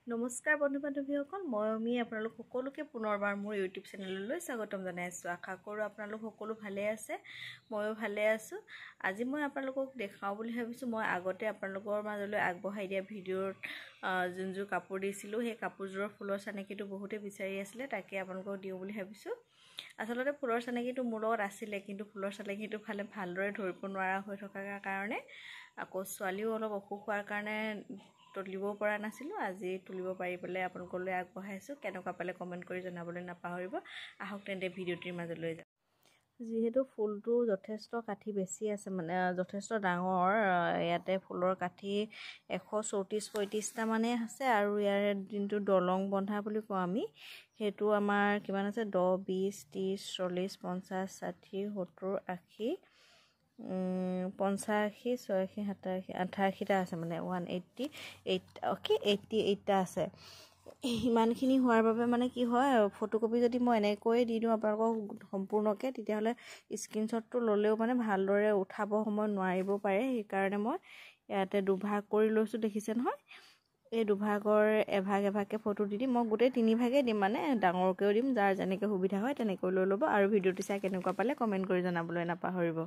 নমস্কাৰ বন্ধু বান্ধৱীসকল, মই অমি আপোনালোক সকলোকে পুনৰবাৰ মোৰ ইউটিউব চেনেললৈ স্বাগতম জনাইছোঁ। আশা কৰোঁ আপোনালোক সকলো ভালে আছে, ময়ো ভালে আছোঁ। আজি মই আপোনালোকক দেখাওঁ বুলি ভাবিছোঁ, মই আগতে আপোনালোকৰ মাজলৈ আগবঢ়াই দিয়া ভিডিঅ'ত যোনযোৰ কাপোৰ দিছিলোঁ, সেই কাপোৰযোৰৰ ফুলৰ চানেকিটো বহুতে বিচাৰি আছিলে, তাকে আপোনালোকক দিওঁ বুলি ভাবিছোঁ। আচলতে ফুলৰ চানেকিটো মোৰ লগত আছিলে, কিন্তু ফুলৰ চানেকিটো ফালে ভালদৰে ধৰিব নোৱাৰা হৈ থকাৰ কাৰণে, আকৌ ছোৱালীও অলপ অসুখ হোৱাৰ কাৰণে তুলিব পৰা নাছিলোঁ। আজি তুলিব পাৰি পেলাই আপোনালোকলৈ আগবঢ়াইছোঁ। কেনেকুৱা পালে কমেণ্ট কৰি জনাবলৈ নাপাহৰিব। আহক তেন্তে ভিডিঅ'টিৰ মাজলৈ যাওঁ। যিহেতু ফুলটো যথেষ্ট কাঠি বেছি আছে, মানে যথেষ্ট ডাঙৰ, ইয়াতে ফুলৰ কাঠি 134 35টা মানেই আছে। আৰু ইয়াৰে যোনটো দলং বন্ধা বুলি কওঁ আমি, সেইটো আমাৰ কিমান আছে? 10, 20, 30, 40, 50, 60, 70, 80, 85, 86, 87, 88টা আছে, মানে 188, কি 88টা আছে। সিমানখিনি হোৱাৰ বাবে মানে কি হয়, ফটোকপি যদি মই এনেকৈয়ে দি দিওঁ আপোনালোকক সম্পূৰ্ণকৈ, তেতিয়াহ'লে স্ক্ৰীনশ্বটটো ল'লেও মানে ভালদৰে উঠাব সময়ত নোৱাৰিব পাৰে। সেইকাৰণে মই ইয়াতে দুভাগ কৰি লৈছোঁ, দেখিছে নহয়? এই দুভাগৰ এভাগ এভাগকৈ ফটো দি দিম। মই গোটেই তিনিভাগেই দিম, মানে ডাঙৰকৈও দিম। যাৰ যেনেকৈ সুবিধা হয় তেনেকৈ লৈ ল'ব আৰু ভিডিঅ'টো চাই কেনেকুৱা পালে কমেণ্ট কৰি জনাবলৈ নাপাহৰিব।